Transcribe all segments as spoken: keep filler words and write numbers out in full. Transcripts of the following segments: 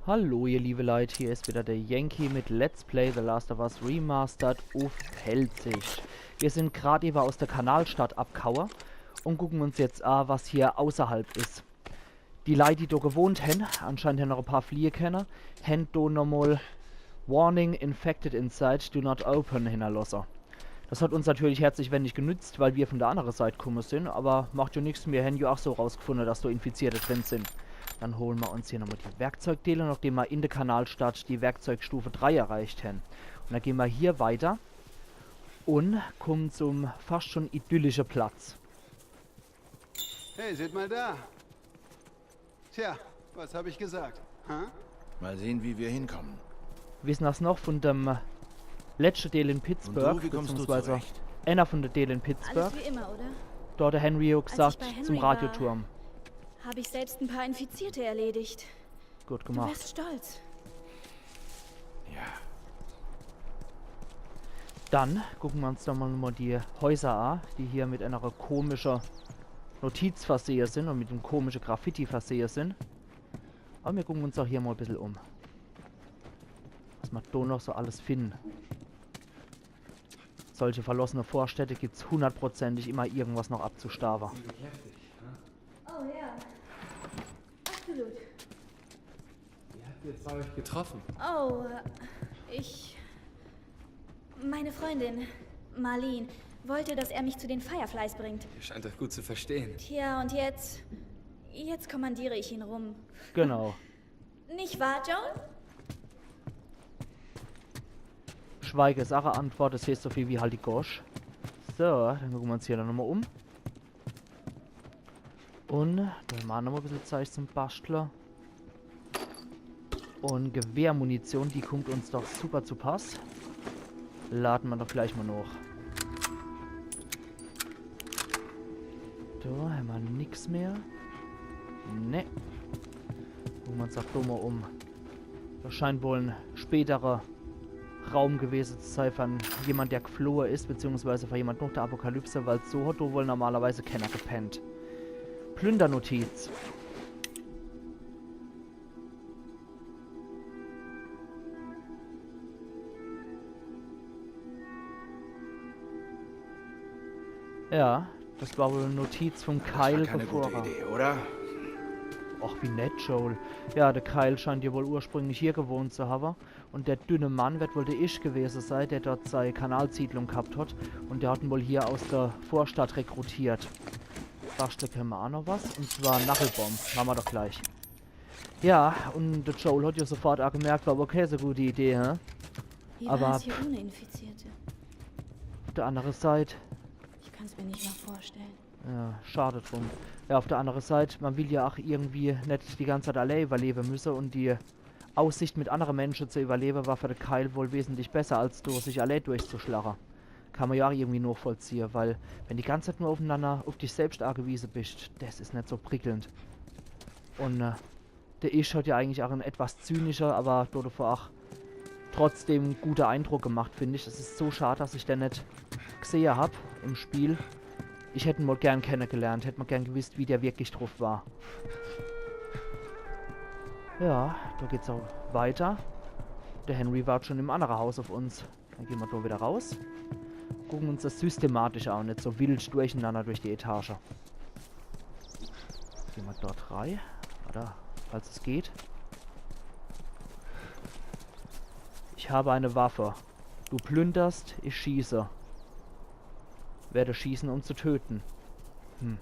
Hallo ihr liebe Leit, hier is wieder der Yankee mit Let's Play The Last of Us Remastered uff Pälzisch. Wir sin grad ewe aus der Kanalstadt abgehaue un gucken uns jetzt a, was hier außerhalb is. Die Leit, die do gewohnt hen, anscheinend hen noch e paar fliehe kenne, hen do nochmol Warning, infected inside, do not open hinnerlosse. Das hat uns natürlich herzlich wennig genützt, weil wir von der annere Seit kumme sin, aber macht jo nix, mir hen jo ach so rausgefunne, dass do Infizierte drin sin. Dann hole mer uns hier nochmol die Werkzeugdeele, nachdem mer in der Kanalstadt die Werkzeugstufe drei erreicht hen. Un dann gehn mer hier weiter un kummen zum fast schon idyllische Platz. Hey, seht mal da. Tja, was hab ich gesagt? Ha? Mal sehen, wie wir hinkommen. Wissen das noch von dem, äh, letschte Deel in Pittsburgh, Und du, wie kommst du beziehungsweise zurecht? Einer von de Deel in Pittsburgh. Alles wie immer, oder? Do hat der Henry jo Als ich gesagt, bei zum Henry war, Radioturm. Hab ich selbst ein paar Infizierte erledigt. Gut Du gemacht. Wärst stolz. Ja. Dann gucken mer uns doch mol nochmol die Häuser a, die hier mit einer komische Notiz versehe sin un mit dem komische Graffiti versehe sin. Aber mir gucken uns auch hier mol e bissel um. Was mer do noch so alles finden. Solche verlossene Vorstädte gibt's hundertprozentig immer irgendwas noch abzustaawe. Oh ja. Absolut. Wie habt ihr zwei euch getroffen? Oh, ich. Meine Freundin, Marlene, wollte, dass er mich zu den Fireflies bringt. Ihr scheint euch gut zu verstehen. Tja, und jetzt. Jetzt kommandiere ich ihn rum. Genau. Nicht wahr, Joel? Schweige is ach e Antwort, das heeßt so viel wie halt die Gosch. So, dann gucken mer uns hier dann nochmol um. Un dann mache mer nochmol e bissel Zeich zum Baschtle. Un Gewehrmunition, die kummt uns doch super zu Pass. Lade mer doch gleich mol noch. Do hämmer nix mehr. Ne. Gucken mer uns doch do mol um. Das scheint wohl en späterer Raum gewese zu sei von jemand, der geflohe is, beziehungsweise von jemand noch der Apokalypse, weil so hat do wohl normalerweise kenner gepennt. Plündernotiz. Ja, das war wohl e Notiz vom Kyle, bevor er. Das war keine gute Idee, oder? Ach, wie nett, Joel. Ja, der Kyle scheint jo wohl ursprünglich hier gewohnt zu hawwe. Un der dünne Mann werd wohl der Ish gewese sei, der dort sei Kanalsiedlung gehabt hat. Un der hat en wohl hier aus der Vorstadt rekrutiert. Baschte kenne mer ach noch was. Un zwar Nachelbomb. Mache mer doch gleich. Ja, un der Joel hat jo sofort ach gemerkt, war aber kä so gute Idee, hä? Wie Aber war es hier ohne Infizierte? Auf der andere Seit. Ich kann's mir nicht mal vorstellen. Ja, schade drum. Ja, auf der andere Seit, man will ja ach irgendwie net die ganze Zeit allee überlebe müsse un die Aussicht, mit andere Mensche zu überlebe, war für de Kyle wohl wesentlich besser, als durch sich allee durchzuschlache. Kann man ja ach irgendwie nachvollziehe, weil wenn die ganze Zeit nur aufeinander, auf dich selbst angewiese bist, das is net so prickelnd. Un, äh, der Ish hat ja eigentlich ach en etwas zynischer, aber dodevor ach trotzdem guter Eindruck gemacht, find ich. Es is so schad, dass ich den net gsehe hab im Spiel. Ich hätt en mal gern kennegelernt, hätt mal gern gewisst, wie der wirklich druff war. Ja, do geht's auch weiter. Der Henry wart schon im annere Haus auf uns. Dann gehn mer do wieder raus. Gucken uns das systematisch an, net so wild durcheinander durch die Etage. Gehn mer dort rei. Oder, falls es geht. Ich habe eine Waffe. Du plünderst, ich schieße. Werde schießen, um zu töten. Hm.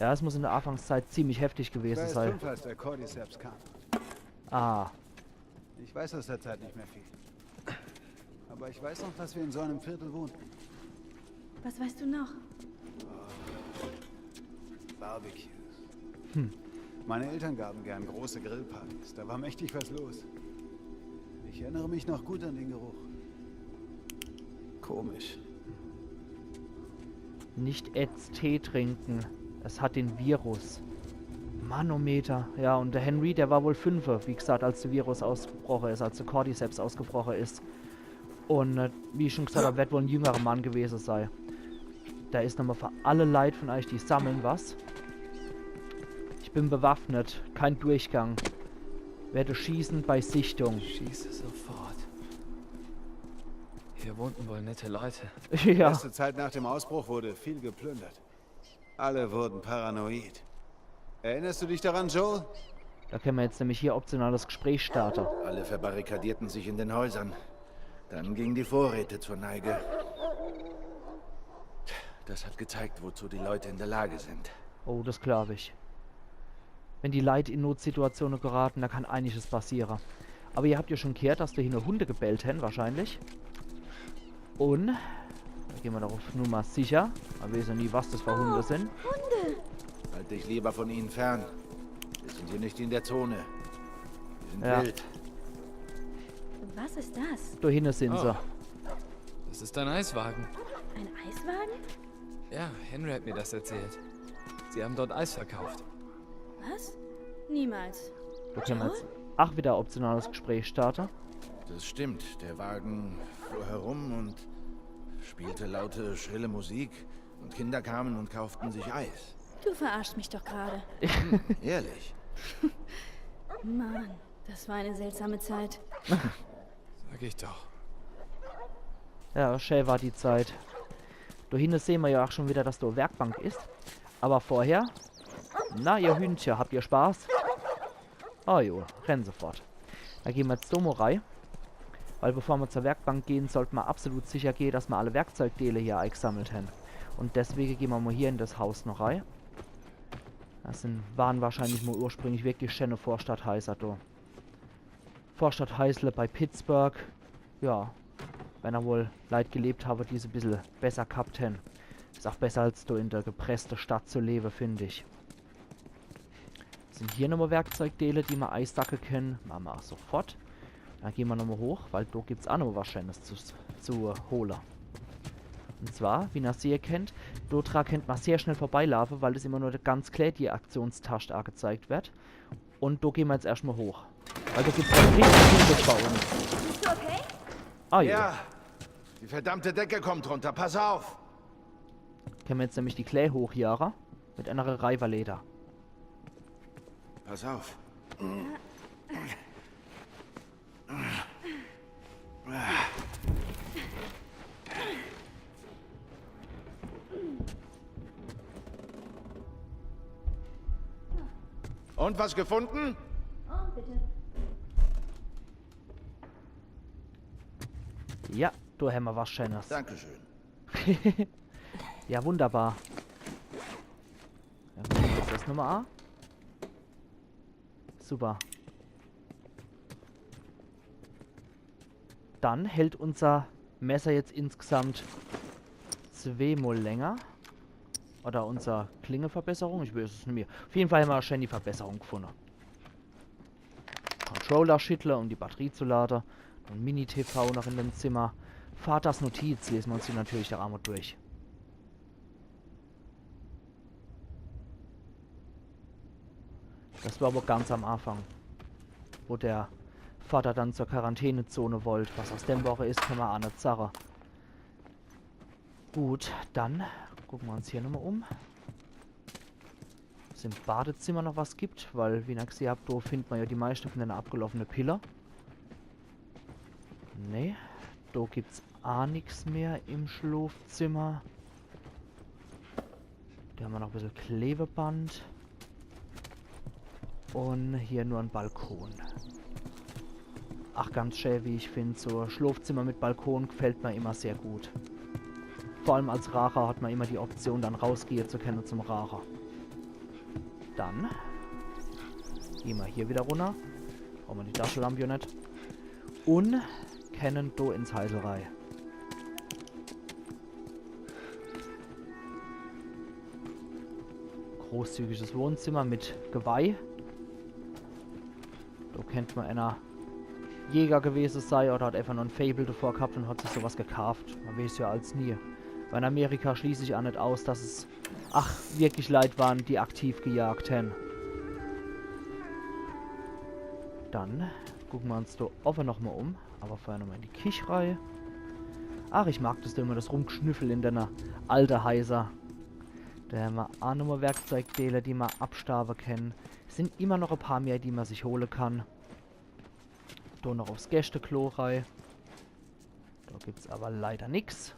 Ja, es muss in der Anfangszeit ziemlich heftig gewese sei. Ich war erst fünf, als der Cordyceps kam. Ah. Ich weiß aus der Zeit nicht mehr viel. Aber ich weiß noch, dass wir in so einem Viertel wohnten. Was weißt du noch? Barbecues. Hm. Meine Eltern gaben gern große Grillpartys. Da war mächtig was los. Ich erinnere mich noch gut an den Geruch. Komisch. Nicht Eds Tee trinken. Es hat den Virus. Manometer. Ja, und der Henry, der war wohl fünfe, wie gesagt, als der Virus ausgebroche is, als der Cordyceps ausgebroche is. Und, äh, wie ich schon gesagt hab, werd wohl en jüngerer Mann gewese sei. Da is nochmal für alle Leit von euch, die sammeln, was. Ich bin bewaffnet, kein Durchgang. Werde schießen bei Sichtung. Schieße sofort. Hier wohnten wohl nette Leute. Ja. Erste Zeit nach dem Ausbruch wurde viel geplündert. Alle wurden paranoid. Erinnerst du dich daran, Joel? Da kenne mer jetzt nämlich hier optional das Gespräch starte. Alle verbarrikadierten sich in den Häusern. Dann gingen die Vorräte zur Neige. Das hat gezeigt, wozu die Leute in der Lage sind. Oh, das glaub ich. Wenn die Leit in Notsituatione gerate, da kann einiges passiere. Aber ihr habt ja schon gehört, dass do hinne Hunde gebellt hen, wahrscheinlich. Un da gehn mer doch uff Nummer sicher. Mer weeß ja nie, was das für Hunde sin. Hunde! Halt dich lieber von ihnen fern. Wir sind hier nicht in der Zone. Wir sind Ja. Wild. Was ist das? Do hinne sin Oh. se. Das ist ein Eiswagen. Ein Eiswagen? Ja, Henry hat mir das erzählt. Sie haben dort Eis verkauft. Was? Niemals. Do kenne mer jetzt ach wieder optionales Gespräch starte. Das stimmt. Der Wagen fuhr herum und spielte laute, schrille Musik. Und Kinder kamen und kauften sich Eis. Du verarschst mich doch gerade. Ehrlich. Mann, das war eine seltsame Zeit. Sag ich doch. Ja, schä war die Zeit. Do hinne sehn mer ja ach schon wieder, dass do Werkbank is. Aber vorher. Na, ihr Hühncher, habt ihr Spaß? Oh jo, rennen sofort. Da gehn mer jetzt do mo rei. Weil bevor mer zur Werkbank gehn, sollt mer absolut sicher gehn, dass mer alle Werkzeugdeele hier eigsammelt hen. Un deswege gehn mer mo hier in das Haus noch rei. Das sin, waren wahrscheinlich mo ursprünglich wirklich schäne Vorstadtheiser do. Vorstadtheisle bei Pittsburgh. Ja, wenn do wohl Leit gelebt hawe, die's e bissel besser gehabt hen. Is ach besser, als do in der gepresste Stadt zu lewe, find ich. Sin hier nochmo Werkzeugdeele, die mer eisacke kenne? Mache mer ach sofort. Dann gehn mer nochmo hoch, weil do gibt's ach nochmo was Schänes zu, zu hole. Un zwar, wie ner sehe kennt, do dra kennt mer sehr schnell vorbeilaafe, weil es immer nur ganz klä die Aktionstascht agezeigt werd. Un do gehn mer jetzt erscht mo hoch. Weil do gibt's was richtig Cooles bei uns. Bist du okay? Ah ja. Ja, die verdammte Decke kommt runter. Pass auf. Kenne mer jetzt nämlich die Klä hochjage. Mit ener Reiwerleder. Pass auf. Und was gefunden? Oh, bitte. Ja, do hämmer was Schänes. Dankeschön. Ja, wunderbar. Dann gucke mer uns das nochmo a. Super. Dann hält unser Messer jetzt insgesamt zweemol länger. Oder unser Klingeverbesserung, ich weeß es nimmi. Uff jeden Fall hämmer schä die Verbesserung gefunne. Controller schittle, um die Batterie zu lade. Un Mini-T V noch in dem Zimmer. Vaters Notiz lese mer uns die natürlich ach mo durch. Das war aber ganz am Anfang, wo der Vater dann zur Quarantänezone wollt. Was aus dem worre is, kenne mer ach net sage. Gut, dann gucke mer uns hier nochmo um. Ob's im Badezimmer noch was gibt, weil, wie ner gsehe habt, do findt mer ja die meischte von denne abgelaufene Pille. Nee, do gibt's ach nix mehr im Schlofzimmer. Do hämmer noch e bissel Klebeband. Un hier nur en Balkon. Ach, ganz schä, wie ich find, so Schlofzimmer mit Balkon gefällt mer immer sehr gut. Vor allem als Raacher hat mer immer die Option, dann rausgehe zu kenne zum Raache. Dann gehn mer hier wieder runner. Brauche mer die Taschelamp jo net. Un kenne do ins Heisel rei. Großzügiges Wohnzimmer mit Geweih. Do kennt mer ener Jäger gewese sei oder hat einfach nur en Faible davor gehabt un hat sich sowas gekaaft. Mer weeß ja als nie. Weil in Amerika schließ ich ach net aus, dass es ach wirklich Leit waren, die aktiv gejagt hän. Dann gucke mer uns do owwe noch mo um. Aber vorher noch mo in die Kich rei. Ach, ich mag das do immer, das Rumgeschnüffel in denne alte Heiser. Do hämmer ach noch mo Werkzeugdeele, die mer abstaawe kenne. Sin immer noch e paar mehr, die mer sich hole kann. Do noch uffs Gäschteklo rei. Do gibt's awwer leider nix.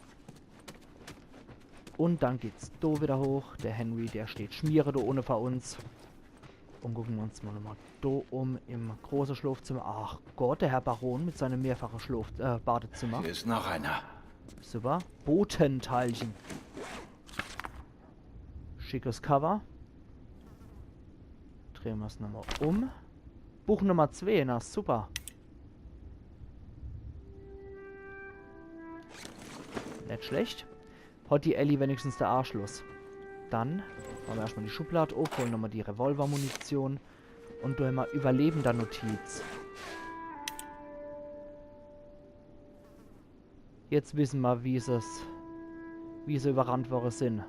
Un dann geht's do widder hoch. De Henry, der steht Schmiere do unne vor uns. Un gucke mer uns mol nochmol do um im große Schlofzimmer. Ach Gott, de Herr Baron mit seinem mehrfache Schlof-, äh, Badezimmer. Hier ist noch einer. Super. Botenteilchen. Schickes Cover. Drehe mer's nochmol um. Buch Nummer zwee, na super. Net schlecht. Hot die Ellie wenigstens de Arsch los. Dann mache mer erschtmol die Schublad uff, hole nochmol die Revolvermunition un do hämmer Überlebender-Notiz. Jetzt wisse mer, wie se's, wie se überrannt worre sin.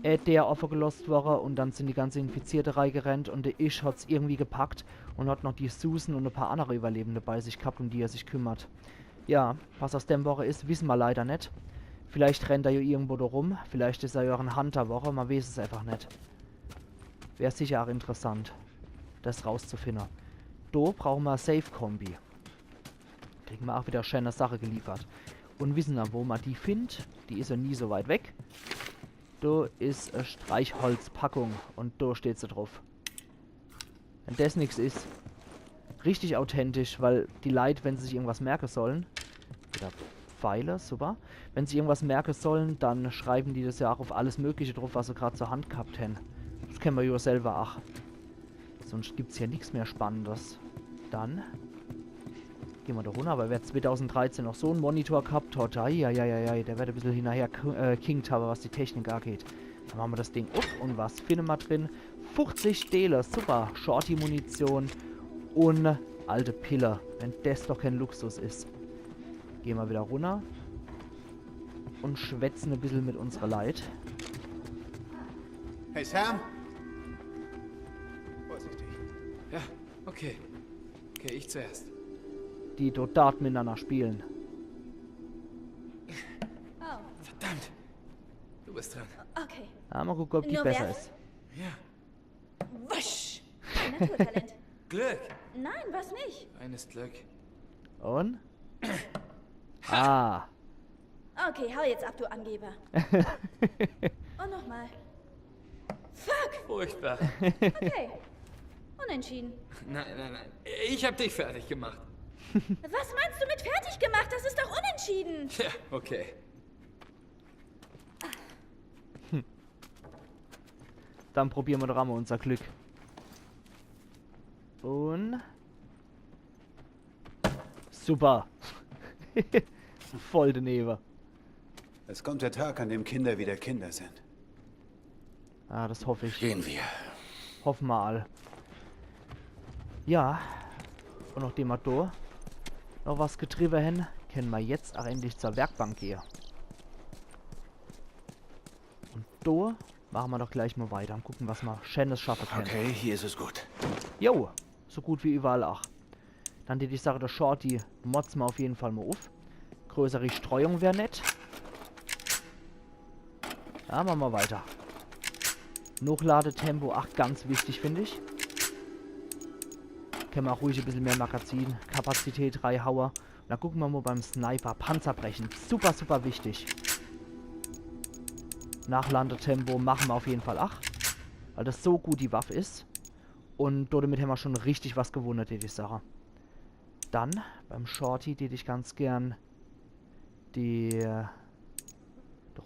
Äh, der offe gelost worre un dann sin die ganze Infizierte reigerennt un de Ish hot's irgendwie gepackt un hot noch die Susan un e paar annere Überlebende bei sich gehabt, um die er sich kümmert. Ja, was aus dem worre is, wisse mer leider net. Vielleicht rennt er jo irgendwo do rum, vielleicht is er jo en Hunter worre, mer weeß es einfach net. Wär sicher ach interessant, des rauszufinne. Do brauche mer Safe-Kombi. Kriege mer ach widder schäne Sache geliefert. Un wisse mer, wo mer die findt? Die is jo nie so weit weg. Do is e Streichholzpackung un do steht se druff. Wenn des nix is, richtig authentisch, weil die Leit, wenn se sich irgendwas merke solle, widder Pfeile, super. Wenn se sich irgendwas merke solle, dann schreiwe die des jo ach uff alles Mögliche druff, was se grad zur Hand gehabt hän. Des kenne mer jo selwer ach. Sunscht gibt's hier nix mehr Spannendes. Dann gehe mer do runner, awwer wer zweetausenddreizehn noch so en Monitor gehabt hot, ei, ei, ei, ei, ei, der werd e bissel hinnerher k-, äh, kinkt hawwe, was die Technik ageht. Dann mache mer des Ding uff un was finne mer drin? Fuchzig Dele, super. Shorty-Munition un alte Pille, wenn des doch kän Luxus is. Gehe mer widder runner un schwätze e bissel mit unsere Leit. Hey Sam! Vorsichtig. Ja, okay. Okay, ich zuerst. Die do Dart mitnanner spiele. Oh, verdammt! Du bist dran. Okay. Ja, mol gucke, ob die nur besser werfen? Is. Ja. Wusch! Ein Naturtalent. Glück! Nein, was nicht? Reines Glück. Un? Ah. Okay, hau jetzt ab, du Angeber. Un nochmal. Fuck! Furchtbar. Okay. Unentschieden. Nein, nein, nein. Ich hab dich fertig gemacht. Was meinst du mit fertig gemacht? Das ist doch unentschieden. Ja, okay. Dann probiere mer doch emol unser Glück. Un super. Voll denewe. Es kommt der Tag, an dem Kinder wieder Kinder sind. Ah, des hoff ich. Gehen wir. Hoffe mer all. Ja. Un nochdem mer do noch was getriwwe hän, kenne mer jetzt ach endlich zur Werkbank gehe. Un do mache mer doch gleich mol weiter un gucke, was mer Schänes schaffe kenne. Okay, hier ist es gut. Jo, so gut wie iwwerall ach. Dann die, die Sache, de Shorty motze mer uff jeden Fall mol uff. Größere Streuung wär nett. Ja, mache mer weiter. Nochladetempo, ach, ganz wichtig, find ich. Kenne mer ach ruhig e bissel mehr Magazinkapazität reihaue. Un dann gucke mer mol beim Sniper. Panzerbrechen. Super, super wichtig. Nachladetempo mache mer uff jeden Fall ach. Weil des so gut die Waff is. Un do demit hämmer schun richtig was gewunne, die, die Sache. Dann beim Shorty, die ich ganz gern die, de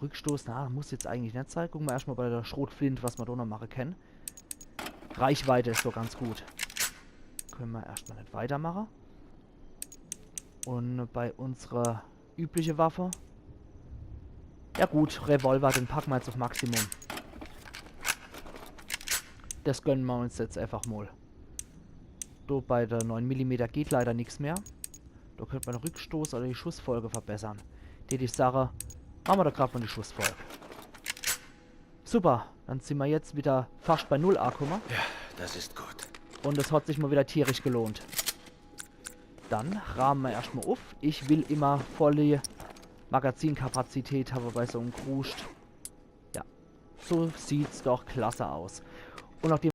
Rückstoß, na, muss jetzt eigentlich net sei. Gucke mer erscht mol bei de Schrotflint, was mer do noch mache kenne. Reichweite is so ganz gut. Kenne mer erscht mol net weitermache. Un bei unsere übliche Waffe. Ja gut, Revolver, den packe mer jetzt uff Maximum. Des gönne mer uns jetzt eifach mol. Do bei de neun Millimeter geht leider nix mehr. Do könnt mer de Rückstoß oder die Schussfolge verbessere. Die, die Sache, mache mer doch grad mol die Schussfolge. Super, dann sin mer jetzt wieder fascht bei null akumme. Ja, das ist gut. Un es hat sich mol wieder tierisch gelohnt. Dann raame mer erscht mol uff. Ich will immer volle Magazinkapazität hawwe bei so'm Kruscht. Ja, so sieht's doch klasse aus. Un nachdem